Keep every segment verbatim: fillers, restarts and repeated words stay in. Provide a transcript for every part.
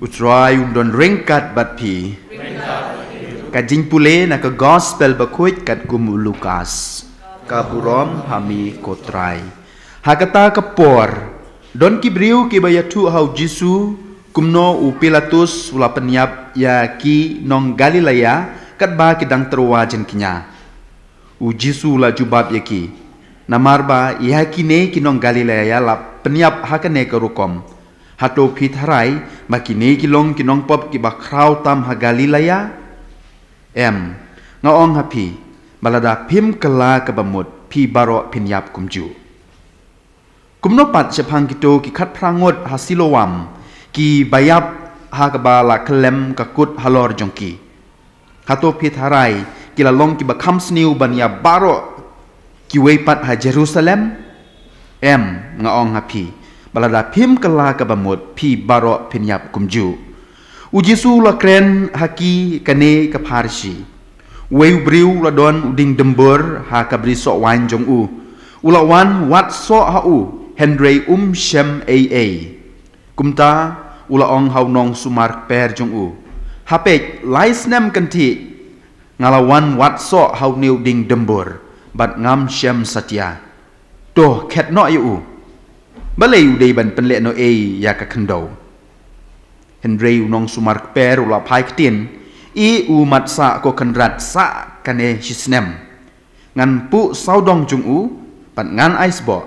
U Trai un don ryngkat bad phi. Ka jingpule na ka Gospel bakhuid katkum u Lukas. Ka burom ha me ko Trai. Ha kata ka por, don ki briew kiba ïathuh ha u Jisu kumno u Pilatus u la pynïap ïa ki nong Galilea katba ki dang tyrwa jingkñia. U Jisu u la jubab ïa ki, namar ba ïa kine ki nong Galilea la pynïap ha kane ka rukom. Hato phi tharai ba kine ki long ki nongpop kiba khraw tam ha Galilea? Em, nga ong ha phi, ba lada phim kylla kaba mut, phi baroh phin ïap kumjuh. Kumno pat shaphang kito ki khatphra ngut ha Siloam, kiba ïap ha kaba la kyllem ka kut halor jong ki? Hato phi tharai ki la long kiba kham sniew ban ïa baroh kiwei pat ha Jerusalem? Em, nga ong ha phi, ba lada phim kylla kaba mut, phi baroh phin ïap kumjuh. U Jisu u la kren ha ki kane ka pharshi. Uwei u briew u la don u dieng dymbur ha ka bri soh waiñ jong u. U la wan wad soh ha u, hynrei um shem ei ei. Kumta u la ong ha u nongsumar kper jong u, ha peit, lai snem kynthih nga la wan wad soh ha une u dieng dymbur, bad ngam shem satia. To, khet noh ïa u. Balei u dei ban pynleh noh ei ïa ka khyndew? Hynrei u nongsumar kper u la phai ktien, i u mat sah ko kynrad sah kane shi snem. Ngan puh sawdong jong u, bad ngan ai sboh.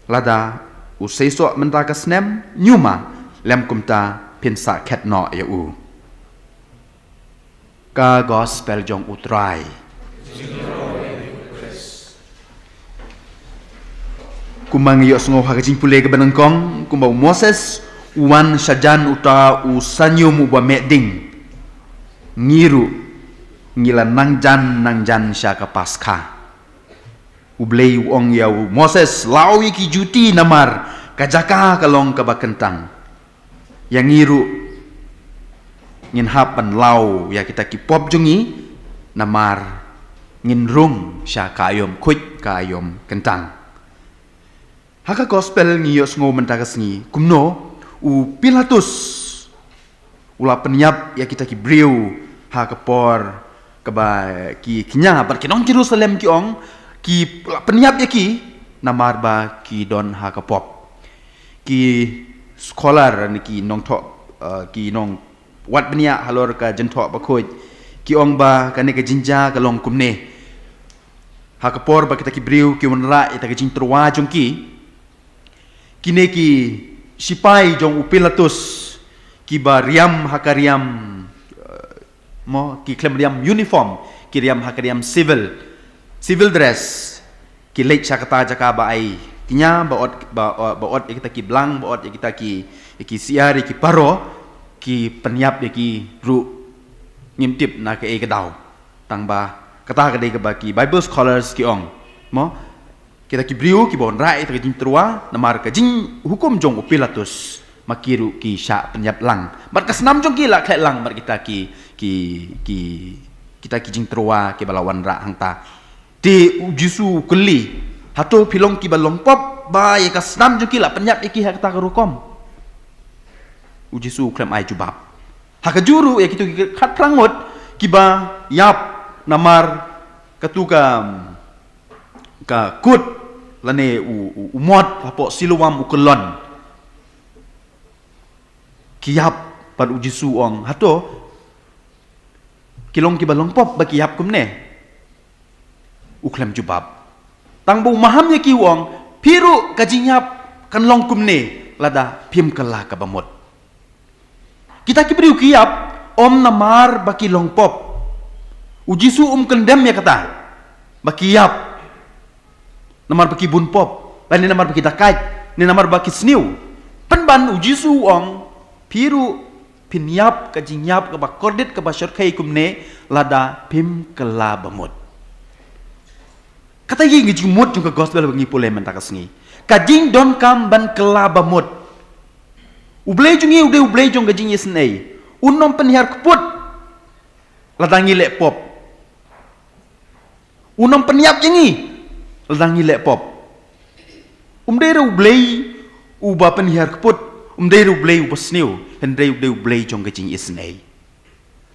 Lada u seisoh mynta ka snem, ñiuma, lem kumta phin sa khet noh ïa u. Ka Gospel jong u Trai. Kumba ngi ïohsngew ha ka jingpule kaba nyngkong, kumba u Moses u wan shajan uta u sanium uba meh ding, ngi ruh ngi la nang jan nang jan sha ka Paskha. U Blei u ong ïa u Moses, law ïa ki juti namar ka jaka ka long kaba kyntang. Ïa ngi ruh ngin hap ban law ïa kita ki pop jong ngi, namar ngin rung sha ka aïom khuid ka aïom kyntang. Ha ka Gospel ngi ïohsngew mynta ka sngi kumno u Pilatus u la pynïap ïa kita ki briew ha ka por kaba ki kñia, bad ki nong Jerusalem ki ong, ki la pynïap ïa ki namar ba ki don ha ka pop. Ki scholar ne ki nongthoh, eh, ki nongwad bniah halor ka jingthoh bakhuid, ki ong ba kane ka jingjia ka long kumne. Ha ka por ba kita ki briew ki wanrah ïa ka jingtyrwa jong ki, kine ki sipai jong u Pilatus, kiba riam ha ka riam, eh, mo, ki khlem riam uniform, ki riam ha ka riam civil, civil dress, ki leit sha kata jaka ba ai kñia, ba ot, ba, ba ot ïa kita ki blang, ba ot ïa kita ki, ïa ki siar, ïa ki paro, ki pynïap ïa ki ruh, ngim tip na kaei ka daw. Tang ba kata ka dei kaba ki Bible scholars ki ong, mo, kita ki briew kiba wanrah ïa ka jingtyrwa namar ka jinghukum jong u Pilatus, ma ki ruh ki shah pynïap lang. Bad ka snam jong ki la khleh lang bad kita ki, ki, ki, kita ki jingtyrwa kiba la wanrah hangta. Te u Jisu u kylli, hato phi long kiba long pop ba ïa ka snam jong ki la pynïap ïa ki ha kata ka rukom? U Jisu u khlem ai jubab. Ha kajuh ruh ïa kito ki khatphra ngut kiba ïap namar katu ka, ka kut lane u, u, u mot hapoh Siloam u kyllon. Ki ïap bad u Jisu u ong, hato ki long kiba long pop ba ki ïap kumne? U khlem jubab. Tang ba u maham ïa ki u ong, phi ruh ka jingïap kan long kumne lada phim kylla kaba mut. Kita ki briew ki ïap ym namar ba ki long pop. U Jisu um kyndem ïa kata ba ki ïap namar ba ki bun pop, lane namar ba ki dakait, ne namar ba ki sniew. Pynban u Jisu u ong, phi ruh phin ïap ka jingïap kaba kordit kaba shyrkhei kumne lada phim kylla ba mut. Kata hi ka jingmut jong ka Gospel ba ngi pule mynta ka sngi. Ka jingdonkam ban kylla ba mut. U Blei jong ngi u dei u Blei jong ka jingïaseng ei. Un ym pynhiar kput lada ngi leh pop. Un ym pynïap ïa ngi lada ngi leh pop. Um dei re u Blei uba pynhiar kput, Um dei ruh Blei u basniew, hynrei u dei u Blei jong ka jingisynei.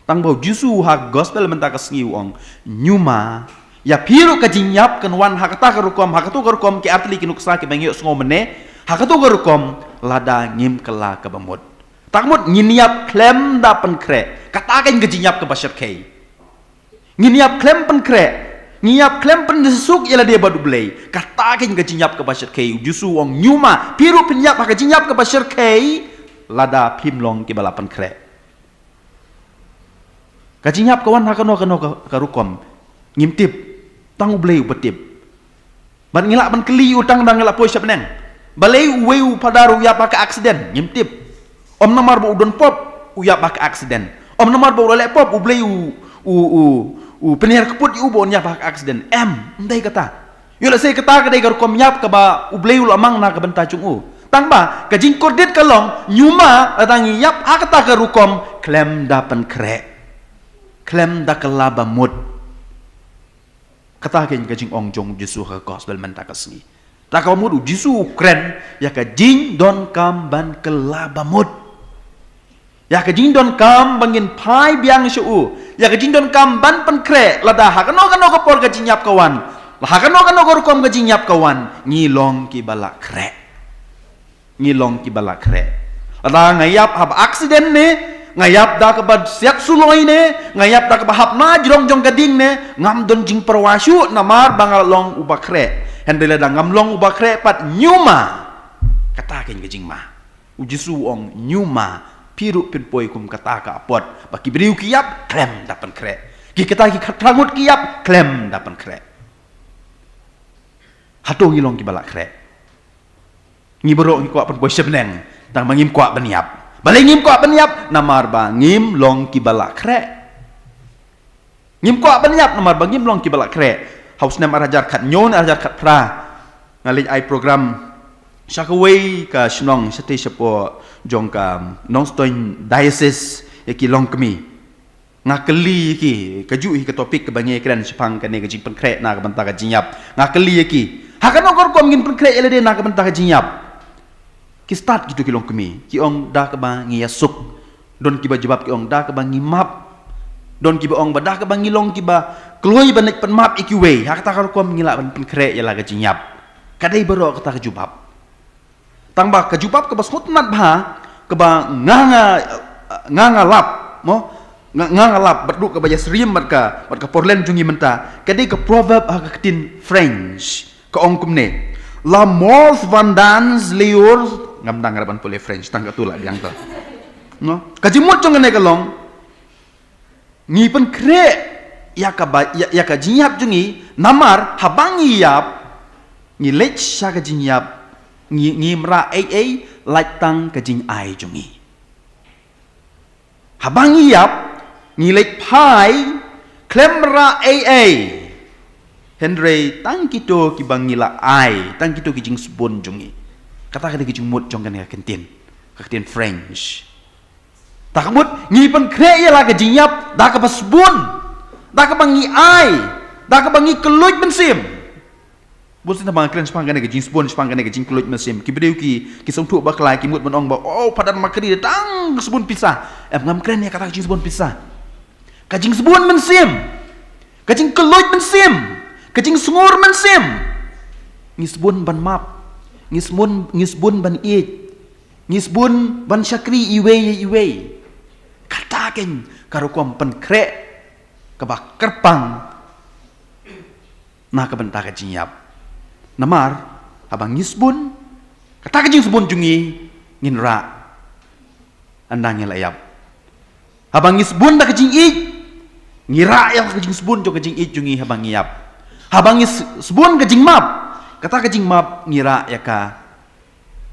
Tang ba u Jisu ha gospel mynta ka sngi u ong, ñiuma, ïa phi ruh ka jingïap kan wan ha kata ka rukom, ha kato ka rukom ki artylli ki nuksa kiba ngi ïohsngew mynne, ha kato ka rukom lada ngim kylla kaba mut. Tang mut ngin ïap khlem da pynkhreh, kata kein ka jingïap kaba shyrkhei. Ngin ïap khlem pynkhreh, ngin ïap khlem pynsuk ïa lade bad u Blei. Kata kein ka jingïap kaba shyrkhei, u Jisu u ong ñiuma, phi ruh phin ïap ha ka jingïap kaba shyrkhei, lada phim long kiba la pynkhreh. Ka jingïap ka wan ha kano kano ka, ka rukom, ngim tip, tang u Blei uba tip. Bad ngi lah ban kylli u tang dang ngi la poi sha bneng. Balei uwei u phadar u ïap ha ka accident, ngim tip. Ym namar ba u don pop u ïap ha ka accident. Ym namar ba u la leh pop u Blei u, u, u, u pynhiar kput ïa u ba un ïap ha ka accident. Em, ym dei kata. Ïoh lehse kata ka dei ka rukom ïap kaba u Blei u la mang na ka bynta jong u. Tang ba ka jingkordit ka long, ñiuma lada ngi ïap ha kata ka rukom, khlem da pynkhreh, khlem da kylla ba mut. Kata kein ka jingong jong u Jisu ha ka gospel mynta ka sngi. Da kaba mut u Jisu u kren ïa ka jingdonkam ban kylla ba mut. Ïa ka jingdonkam ba ngin phai biang sha u. Ïa ka jingdonkam ban pynkhreh lada ha kano kano ka por ka jingïap ka wan. Ha kano kano ka rukom ka jingïap ka wan, ngi long kiba la khreh. Ngi long kiba la khreh. Lada nga ïap haba accident ne, nga ïap da kaba siat suloi ne, nga ïap da kaba hap na jrong jong ka ding ne, ngam don jingpyrwa shuh namar ba nga long uba khreh. Hynrei lada ngam long uba khreh pat, ñiuma. Kata kein ka jingma. U Jisu u ong ñiuma, phi ruh phin poi kum kata ka apot ba ki briew ki ïap khlem da pynkhreh. Ki kata ki khatrangut ki ïap khlem da pynkhreh. Hato ngi long kiba la khreh? Ngi baroh ngi kwah pynpoi sha bneng, tang ba ngim kwah ban ïap. Balei ngim kwah ban ïap? Namar ba ngim long kiba la khreh. Ngim kwah ban ïap namar ba ngim long kiba la khreh. Ha u snem ar hajar khathynñiew ne ar hajar khatphra, nga leit ai program sha kawei ka shnong shatei shapoh jong ka Nongstoiñ Diocese ïa ki longkmie. Nga kylli ïa ki, kajuh hi ka topic kaba ngi kren shaphang kane ka jingpynkhreh na ka bynta ka jingïap. Nga kylli ïa ki, ha kano ka rukom ngin pynkhreh ïa lade na ka bynta ka jingïap? Ki stad kito ki longkmie, ki ong da kaba ngi ïasuk. Don kiba jubab ki ong da kaba ngi map. Don kiba ong ba da kaba ngi long kiba kloi ban leit pynmap ïa kiwei. Ha kata ka rukom ngi lah ban pynkhreh ïa la ka jingïap. Ka dei baroh kata ka jubab. Tang ba ka jubab kaba sngewtynnat bha, kaba nga nga, nga nga lap, mo? Nga, nga nga lap, bad ruh kaba ïasyriem bad ka, bad ka Portland jong ngi mynta. Ka dei ka proverb ha ka ktien French. Ka ong kumne. La mort vendance les jours, ngam dang ngarap ban pule French, tang katto lah biang to. No? Ka jingmut jong kane ka long, ngi pynkhreh ïa kaba, ïa, ïa ka jingïap jong ngi, namar haba ngi ïap, ngi leit sha ka jingïap, ngi, ngim rah ei ei, lait tang ka jingai jong ngi. Haba ngi ïap, ngi leit phai, khlem rah ei ei. Hynrei tang kito kiba ngi la ai, tang kito ki jingsbun jong ngi. Kata ka dei ka jingmut jong kane ka ktien, ka ktien French. Da ka mut, ngi pynkhreh ïa la ka jingïap da kaba sbun, da kaba ngi ai, da kaba ngi kylluid mynsiem. Bun sien haba nga kren shaphang kane ka jingsbun, shaphang kane ka jingkylluid mynsiem, ki briew ki, ki sngewthuh bakla, ki mut ban ong ba, oh, Phadar Makri da tang sbun pisa. Em, ngam kren ïa kata ka jingsbun pisa. Ka jingsbun mynsiem, ka jingkylluid mynsiem, ka jingsngur mynsiem. Ngi sbun ban map, ngi sbun, ngi sbun ban ïeit, ngi sbun ban shakri iwei ïa iwei. Kata kein ka rukom pynkhreh kaba kyrpang na ka bynta ka jingïap. Namar haba ngi sbun, kata ka jingsbun jong ngi ngin rah ynda ngi la ïap. Haba ngi sbun da ka jingïeit, ngi rah ïa ka jingsbun jong ka jingïeit jong ngi haba ngi ïap. Haba ngi s-, sbun ka jingmap, kata ka jingmap ngi rah ïa ka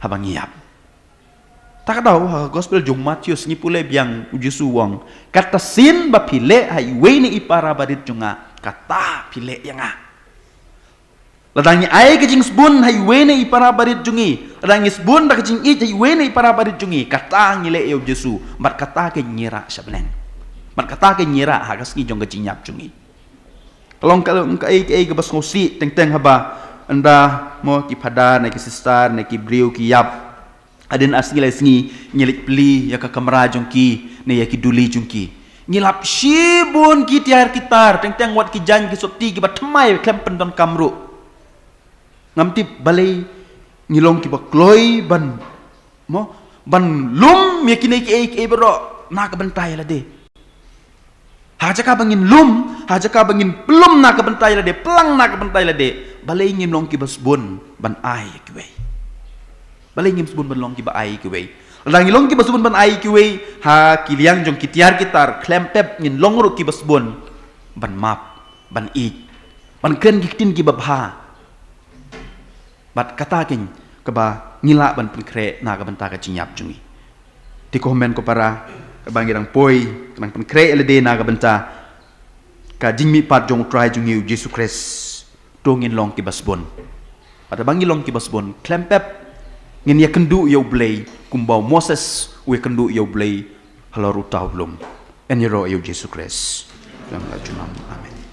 haba ngi ïap. Ta ka daw ha ka gospel jong u Mathaios ngi pule biang u Jisu u ong, kata sien ba phi leh ha iwei na i para barit jong nga, kata phi leh ïa nga. Lada ngi ai ka jingsbun ha iwei na i para barit jong ngi, lada ngi sbun da ka jingïeit ha iwei na i para barit jong ngi, kata ngi leh ïa u Jisu, bad kata kein ngi rah sha bneng. Bad kata kein ngi rah ha ka sngi jong ka jingïap jong ngi. Ka long ka long kaei kaei kaba sngewsih teng teng haba ynda mo ki phadar ne ki sister ne ki briew ki ïap. Hadien ar sngi lai sngi ngi leit plie ïa ka kamra jong ki ne ïa ki duli jong ki. Ngi lap shibun ki tiar ki tar, teng teng wat ki jaiñ ki sotti kiba thymmai khlem pyndonkam ruh. Ngam tip balei ngi long kiba kloi ban, mo, ban lum ïa kine kiei kiei baroh na ka bynta ïa lade. Ha jaka ba ngin lum, ha jaka ba ngin pynlum na ka bynta ïa lade, pynlang na ka bynta ïa lade, balei ngim long kiba sbun ban ai ïa kiwei? Balei ngim sbun ban long kiba ai ïa kiwei? Lada ngi long kiba sbun ban ai ïa kiwei, ha ki liang jong ki tiar ki tar khlem pep ngin long ruh kiba sbun ban map, ban ïeit, ban kren ki ktien kiba bha. Bad kata keiñ kaba ngi lah ban pynkhreh na ka bynta ka jingïap jong ngi. Te ko hynmen ko para, kaba ngi dang poi, ka dang pynkhreh ïa lade na ka bynta ka jingmihpat jong U Trai jong ngi U Jisu Khrist. To ngin long kiba sbun. Bad haba ngi long kiba sbun, khlem pep ngin ïakynduh ïa U Blei kumba u Moses u ïakynduh ïa U Blei halor uta u lum. Yn ïaroh ïa U Jisu Khrist. Amen.